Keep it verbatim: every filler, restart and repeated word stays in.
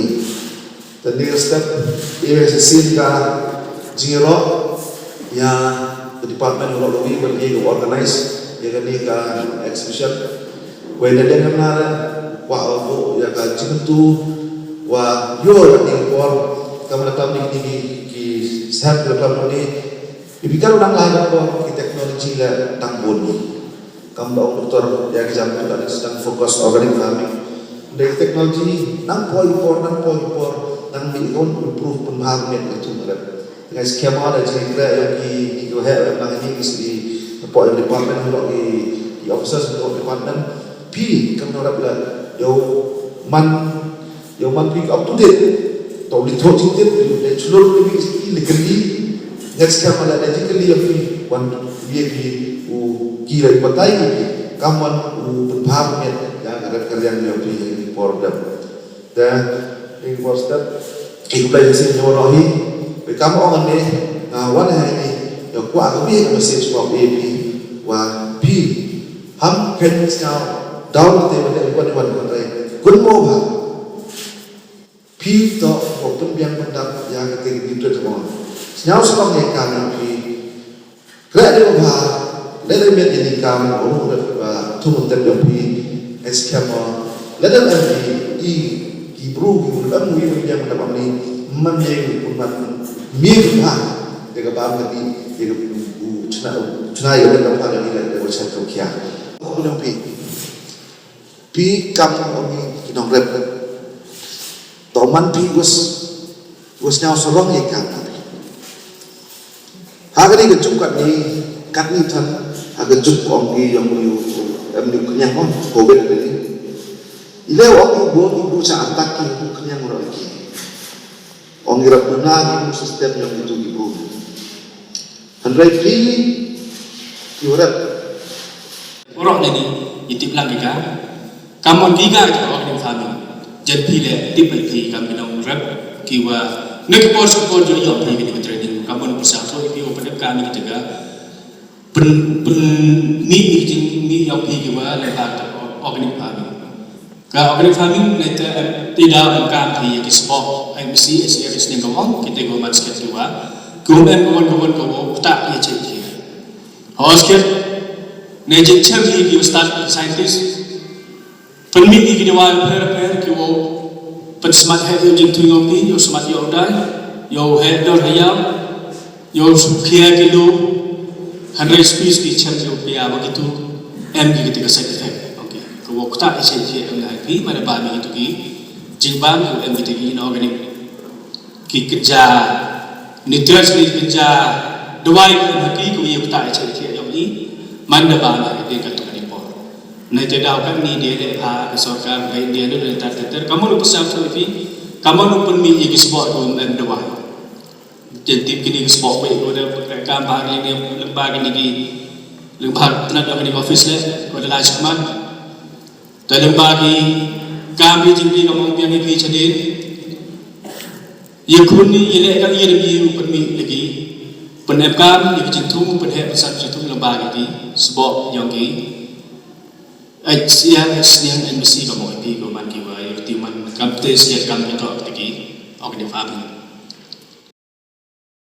ïa. Te ngi step ïa shisien ka jingïaroh ïa ka department ba la ïohi ban ïa ka organize ïa kane ka exhibition. Wei na dang na kwah u ïa ka jingtu wa ïoh ïa ka por kam na tam ni ki ki sep ïa kam ni. Ibi ka ruh nang lai ka por ki teknologi la tang bun ni. Kam ba ong doktor ïa ki jam tu ka dang focus organic farming. Dei ki teknologi nang poi por nang poi por nang ni kon improve pynbha met ka tu ka. Ngai skema da ji kre ïa ki ki ko he ïa nang ni ki sri poi department lo ki ki officers lo department pi kam no rap la yo man Ïa man phi up to date. To li thok jingtip li le chlur li bi ki li kali. Ngat skhem ala da jingkali ïa phi wan ïa phi u ki la batai ïa phi. Kam wan u pynphar miet ïa ka rat ka riang ïa phi ïa ki por dam. Da ing por step ing blai sin ïa rohi. Be kam ong ne nga wan ha ni ïa kwa ka bi ka message wa ïa phi wa phi. Ham khein sñiaw daw kate ba dei wan wan kate. Kynmaw ba phi to ba pynbiang pyndap ïa kate ka nutrient hormone. Sñiaw shlong ïa ka na phi. Kre de ba leh leh met ïa ni kam ba u rep ba thung tem jong phi. Ex kemo leh leh em phi i ki bru ki bru em wi pynbiang pyndap am ni man ne u pynmat mi pynmat. Ïa ka bam ka di ïa ka u chna u chna ïa ka bam ka di ïa ka bam ka di. Phi kam ong ki nongrep. To man phi was was ñiaw sarong ïa kam. Ha kani ka juk katni katni than ha ka juk ong ki ong yu em yu kñiang ong covid ni. Ile ong yu bo yu bo cha atak ki yu kñiang ro ki. Ong yu rap na ki system ong yu tu ki bo. Hynrei phi ki rap. Urok ni ni itip lang ki ka. Kamon ki ka ka organic farming. Jan phi le tip phi kam ki nongrep ki wa ne ki por sa por jo yo phi ki training kamon pisa so phi open up ka ni kita ka. Pen pen mi mi jing mi yo phi ki wa le ba organic farming. Ka organic farming ne te ti da kam phi ki sport M C S ya ki sning kamon kita go man sket ki wa. Ko men ko ko ko ta ye che ki. Hosket ne jingchem hi ki start scientist. Pynmih hi ki dawai pher pher ki wow pynsmat heh ïa jingthuh ngam phi, ïa smat ïa u dai, ïa u heh dor ha ïam, ïa u khia ki lu, hynrei spis ki chem ïa u pia ba kitu em ki kita ka side effect. Okay. Ka wow kata i side effect em ha phi, mane ba mi kitu ki jingbam ki em kita ki inorganic. Ki kynja nutrients ki kynja dawai ki na ki ko ye kata che che yong i man da ba na ki ka tu ka ni por. Na te daw kan ni de le ha ka sorkar ka India ne le tar ter ter kamon u pisa tu ki kamon u pynmih ki sport ko em dawai. Jadi kini ki sport ko da ka ba ni ne lem ba kini ki lem ba tnat da kini office le ko da la sman. Te lem ba ki kam ki jingkyrmen ka mong biang ki chadien. Ye khun ni ye leh ka ye dem ye u pynmih lagi. Pynem kam ye ki jingthung pynheh pynsan jingthung lem ba ki ki sbok yong ki. Ai siang ai sniang ai misi ka mong ki ko man ki wa ye ti man kam te siang kam ki tok ki. Ong ni farming.